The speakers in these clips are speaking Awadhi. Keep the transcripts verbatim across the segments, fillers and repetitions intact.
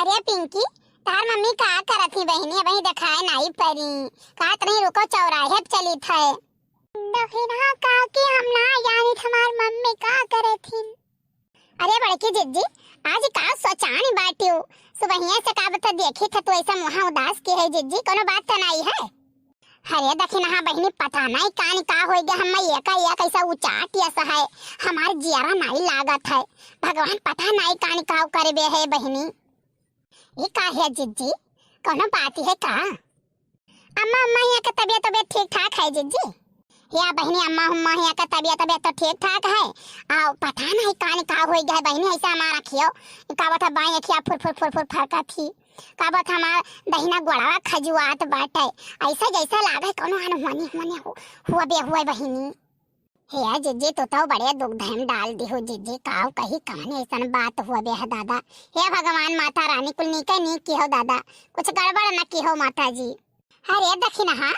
अरे पिंकी, तार मम्मी का करत ही बहिनी? अबहीं देखाए नाई परी। कहत रही, "रुको, चौराहे पे चली थे।" दखिनहा काकी, हम ना जानित हमार मम्मी का करत हिन। अरे बड़की जिज्जी, आज का सोचानी बाटियो? सुबहिया से का बता देखी था तू ऐसा मुहा उदास के है जिज्जी, कोनो बात तो नाई है? अरे दखिनहा बहिनी, पता नाई कानी का होई गे, हम एका एक ऐसा उचाट यस है, हमार जियरा नाई लागत है। भगवान पता नाई कानी का करबे है बहिनी। ये का है जिज्जी, कोनो बात है का? अम्मा, अम्मा हिया का तबियत, तबियत ठीक ठाक है जिज्जी? या बहिनी, अम्मा, अम्मा हिया का तबियत, तबियत तो ठीक ठाक है। आओ, पता नहीं कान का होई गए बहिनी, ऐसे हमारा खियो, का बता बाई अखिया फुर फुर फुर फुर फरकत ही, का बता हमार दहिना गोड़वा खजुआत बाटे, ऐसा जैसा लागे कोनो अनहोनी होने हो, हुआ बे हुआ बहिनी। हे जिज्जी, तू तो बड़े दुख धैम डाल दिहो जिज्जी, काव कही कहानी ऐसन बात हुआ बे है दादा। हे भगवान, माता रानी कुल नीके नीक की हो दादा, कुछ गड़बड़ न की हो माता जी। अरे दखिनहा,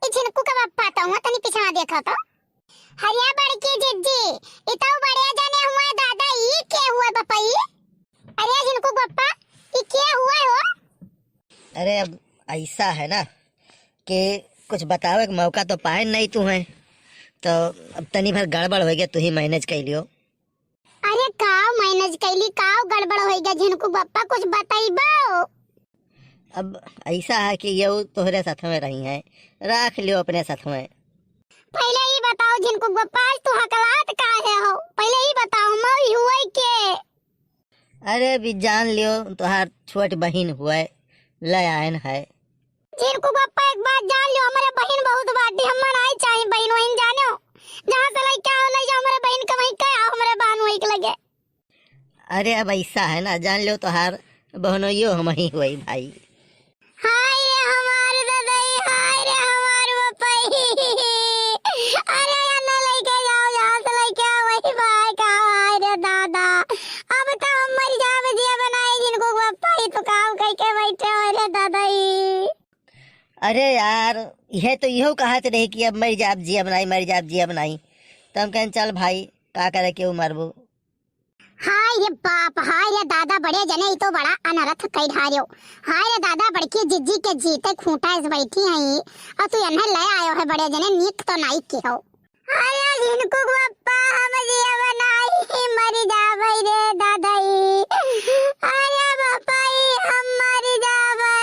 ई झिनकू के बप्पा तो हुआ तनी पीछा देखो तो। अरे बड़की जिज्जी, ई तो बड़े जने हुआ दादा, ई के हुआ बप्पा ई? अरे झिनकू के बप्पा, ई के हुआ हो? अरे अब ऐसा है ना कि कुछ बतावे के मौका तो पाए नहीं तू है, तो अब तनी भर गड़बड़ हो गया, तू ही मैनेज कर लियो। अरे काव मैनेज कैली, काव गड़बड़ होई गया झिनकू बप्पा, कुछ बतइबो? अब ऐसा है कि ये तोहरे साथ में रही है, रख लियो अपने साथ में। पहले ही बताओ झिनकू बप्पा, आज तू हकलात काहे हो? पहले ही बताओ, मौई हुए के? अरे भी जान लियो, तोहार छोट बहिन हुए, ले आयन है। झिनकू बप्पा, एक बात जान लियो, हमरे बहिन बहुत बाटी, हम्मा नाई चाही बहिन वहिन जानो। जहाँ से लइके आओ, ले जाओ हमरे बहिन के, वहीं के आओ हमरे बहन वहीं के लगे। अरे अब ऐसा है ना, जान लियो तोहार बहनोइयो हम ही हुई भाई। हाय रे हमार ददई, हाय रे हमार बपई। अरे अन्ना लइके जाओ, जहाँ से लइके आओ वही भाई का, हाय रे दादा। अब तो हम मर जाबे जिया बनाई झिनकू बप्पा, ई तो काम कइके बैठे हो रे ददई। अरे यार, यह तो इहो कहत रहे कि अब मर जाब जियब नाई, मर जाब जियब नाई। तो हम कहन चल भाई, का करे केहू मरबो। हाय रे बाप, हाय रे दादा, बड़े जने ई तो बड़ा अनरथ कई ढार्यो। हाय रे दादा, बड़की जिज्जी के जीते खूंटा इस बैठी हैं ई, और तू एन्हे ले आयो है बड़े जने, नीक तो नाई की हो। अरे झिनकू बप्पा, हम जियब नाई, मर जाबै रे दादाई। अरे बप्पा ई हम मर जाबै।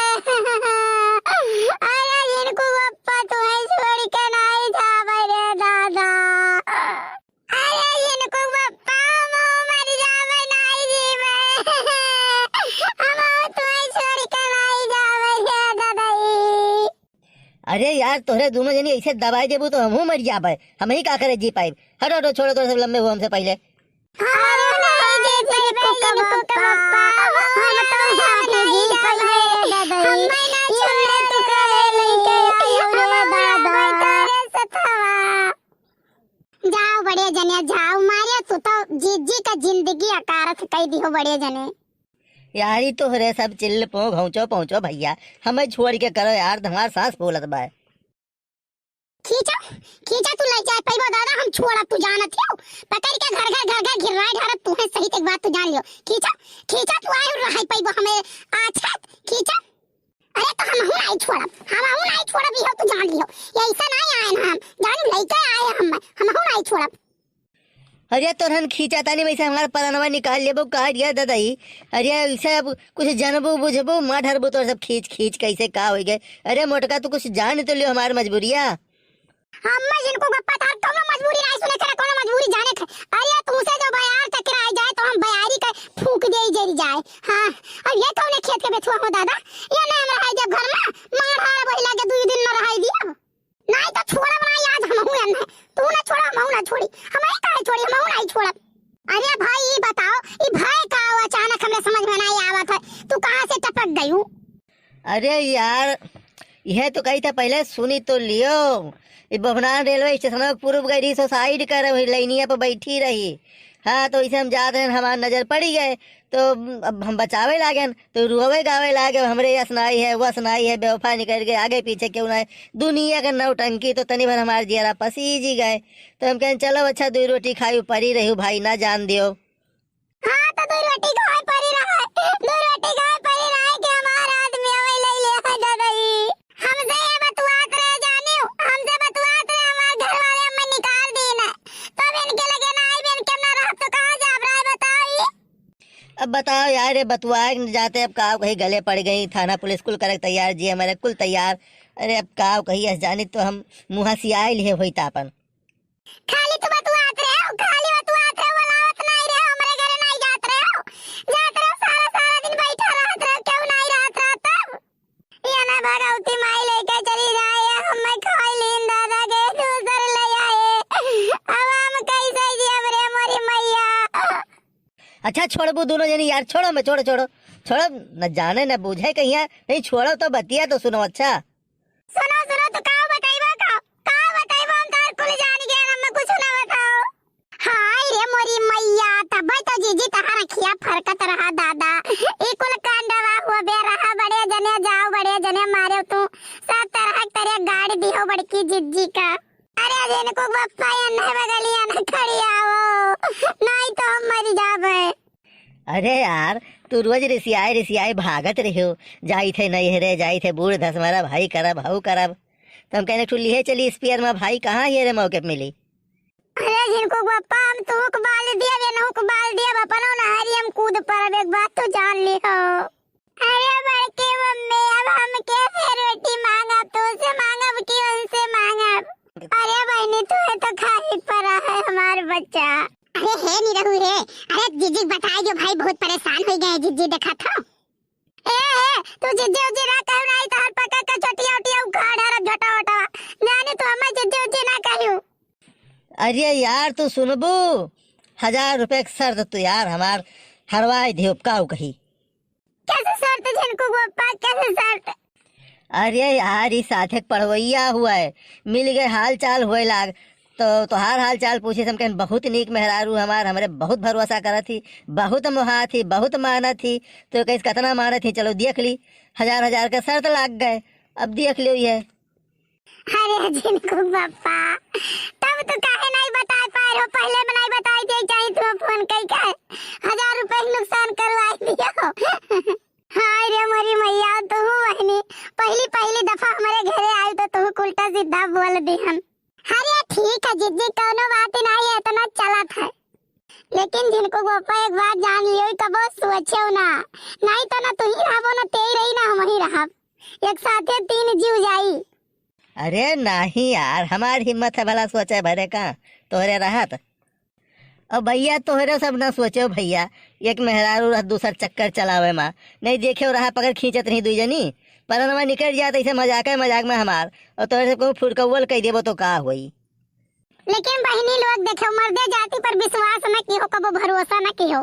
अरे झिनकू बप्पा, तुहे छोड़ के नाई जाबै रे दादा। अरे झिनकू बप्पा, हम मर जाबै नाई जीबै। हम तुहे छोड़ के नाई जाबै रे दादाई। अरे यार, तोहरे दोनों जनी ऐसे दबाई देबू तो हमहू मर जाबे। हम ही का करे जी पाइब। हटो, हटो, छोड़ो, तोहरे सब लंबे हुआ हमसे पहले। अरे नहीं जी पाइब, झिनकू बप्पा, हम तो यहाँ नहीं जी पाइब रे दादाई। हमें ना छोड़े, तू करे लेके आयो रे दादा। जाओ बड़े जने, जाओ, मारे तू तो जिज्जी का जिंदगी अकारथ कई दिहो बड़े जने। यार, ई तोहरे सब चिल्ल पो घौंचो पहुंचो भैया, हमें छोड़ के करो यार, हमार सांस फूलत बा। खींचा, खींचा, तू ले जाए पैबो दादा, हम छोड़ब, तू जानत हो, पकड़ के घर घर घर घर घिर्राए ढारब, तू है सही, एक बात तू जान लियो। खींचा, खींचा, तू आए रहाई पैबो हमें आछत, खींचा। अरे तो हमहू नाई छोड़ब, हमहू नाई छोड़ब, इहो तू जान लियो। ये ऐसा नाई आए ना हम, जान लेके आए हम, हमहू नाई छोड़ब। अरे तोरहन खींचा तानी वैसे हमार परानवा निकाल लेबो का रे ददई? अरे ऐसे अब कुछ जानबो बुझबो, मार ढरबो तोर सब खींच खींच कैसे का होई गए। अरे मोटका तू कुछ जान तो लियो हमार मजबूरिया। अम्मा झिनकू बप्पा तार कौनो मजबूरी नाई सुने करे, कौनो मजबूरी जाने थे। अरे तुमसे जो बयार टकराई जाए तो हम बयारी के फूंक दे जरी जाए। हाँ, अब ये कौने खेत के बेथुआ हो दादा? ये नहीं हम रहाई जब घर में, मार हार वही लगे दुई दिन न रहाई दिया। नाई तो छोड़ब नाई आज हमहू एन्हे। तू ना छोड़ा, हमहू ना छोड़ी। हम ही काहे छोड़ी, हमहू नाई छोड़ब। अरे भाई, ई बताओ, ई भय का हो? अचानक हमरे समझ में नाई आवत है। तू कहाँ से टपक गयू? अरे यार, यह तो कही था पहले सुनी तो लियो। ई बभनान रेलवे स्टेशन पूर्व गई रही, सो साइड कर रही, लाइनिया पर बैठी रही। हाँ, तो इसे हम जात रहन, हमार नजर पड़ी गए, तो अब हम बचावे लागेन, तो रोवे गावे लागे, "हमरे यस नाई है, वस नाई है, बेवफा निकल गए, आगे पीछे क्यों ना है, दुनिया के नौटंकी।" तो तनी भर हमार जियरा पसीजी गए। तो हम कहें, "चलो अच्छा, दुई रोटी खाई, परी रहू भाई, ना जान दियो।" हाँ, तो दुई रोटी खाए परी रहा, दुई रोटी खाए परी बताओ यार, ये बतुआ के न जाते, अब काव कही, गले पड़ गई, थाना पुलिस कुल करे तैयार, जी हमारे कुल तैयार। अरे अब काव कही, अस जानी तो हम मुँहा सियाए लिए होई त आपन। खाली तू बतुआत रहे हो, खाली बतुआत रहे हो, बोलावत नहीं रहे हो, हमरे घरे नहीं जात रहे हो, जात रहे हो, सारा सारा दिन बैठा रहत रहे हो, क्यों नहीं रहत रहे तब? ये ना भगवती माई लेके चली जाए, हमें खाई लीन दादा के दूसर ले आए, अब हम कैसे जियब रे मोरी मैया? अच्छा छोड़बू दोनों जनी यार, छोड़ो मैं, छोड़ो, छोड़ो, छोड़ो, न जाने न बूझे कहिया, नहीं छोड़ो तो बतिया तो सुनो। अच्छा सुनो, सुनो, तू का बताइबो, का, का बताइबो, हम तार कुल जान गए, हमें कुछ ना बताओ। हाय रे मोरी मैया, तब तो जीजी तहार अखिया फरकत रहा दादा। ई कुल कांडवा हुआ बे रहा, बड़े जने जाओ, बड़े जने मारे तू, सब तरह के तेरे गाड़ी दिहो बड़की जीजी का। अरे जिनको बप्पा या नहीं बगलिया न खड़ी आओ, नहीं तो हम मर जाबे। अरे यार, तू रोज रिसियाए रिसियाए भागत रहियो, जाई थे नैहरे, जाई थे बूढ़ धसमरा भाई करब, हऊ करब। तो हम कहने ठुल्ली है चली स्पियर में भाई कहाँ ये रे मौके पे मिली? अरे जिनको बप्पा हम तू बाल दिया, ये नहुक बाल दिया, अपनो नहरी हम कूद पर, अब एक बात तू जान ली हो। अरे बड़की मम्मी, अब हमके फिर रोटी मांगब, तू से मांगब कि उनसे मांगब? अरे बहनी, तू है तो खाई पड़ा है हमार बच्चा। अरे हे निरहू हे, अरे जीजी बताई जो भाई बहुत परेशान हो गए, जीजी देखा था। ए, ए, तू जीजी उजी ना कहू, नहीं तो हर पका का चोटिया उटिया उखाड़ हर झोटा वोटा। जाने तू हमें जीजी उजी ना कहू। अरे यार, तू सुनबू? हजार रुपए के शर्त तू यार हमार हरवाई दियो, काऊ कही। कैसे शर्त झिनकू बप्पा, कैसे शर्त? अरे यार, ई साथे के पढ़वैया हुआ है, मिल गए, हाल चाल हुए लाग, तो तोहार हाल चाल पूछे से हम कहन, बहुत नीक मेहरारू हमार, हमरे बहुत भरोसा करत ही, बहुत मोहा थी, बहुत मानत ही, तो कहिस कतना मानत ही, चलो देख ली, हजार हजार का शर्त लाग गए, अब देख लियो ये। अरे झिनकू बप्पा, तब तू काहे नहीं बता पाए हो? पहले में नहीं बताई दे चाहिए, तू फोन कई के हजार रुपए के नुकसान करवाई दियो। हाय रे मोरी मैया, तू बहनी, पहली पहली दफा हमारे घरे आई तो तू उल्टा सीधा बोल दिहन। अरे ठीक है जीजी, कौनो बात नहीं है, इतना चलत है। लेकिन झिनकू बप्पा एक बात जान लियो, कबो सोचो ना, नहीं तो ना तू ही रहबो ना ते ही रही ना हम ही रहब, एक साथे तीन जीव जाई। अरे नहीं यार, हमार हिम्मत है भला सोचे भरे का तोहरे रहत। अब भैया तोहरे सब ना सोचो भैया, एक मेहरारू रह दूसर चक्कर चलावे मा, नहीं देखे रहा पकड़ खींचत रही दुई जनी, परनवा निकल जात ऐसे मजाक है मजाक में हमार, और तोहरे सब कहूँ फुरकौवल कह देबो तो का होई? लेकिन बहिनी लोग देखो, मर्दे जाति पर विश्वास न किहो, कबो भरोसा न किहो।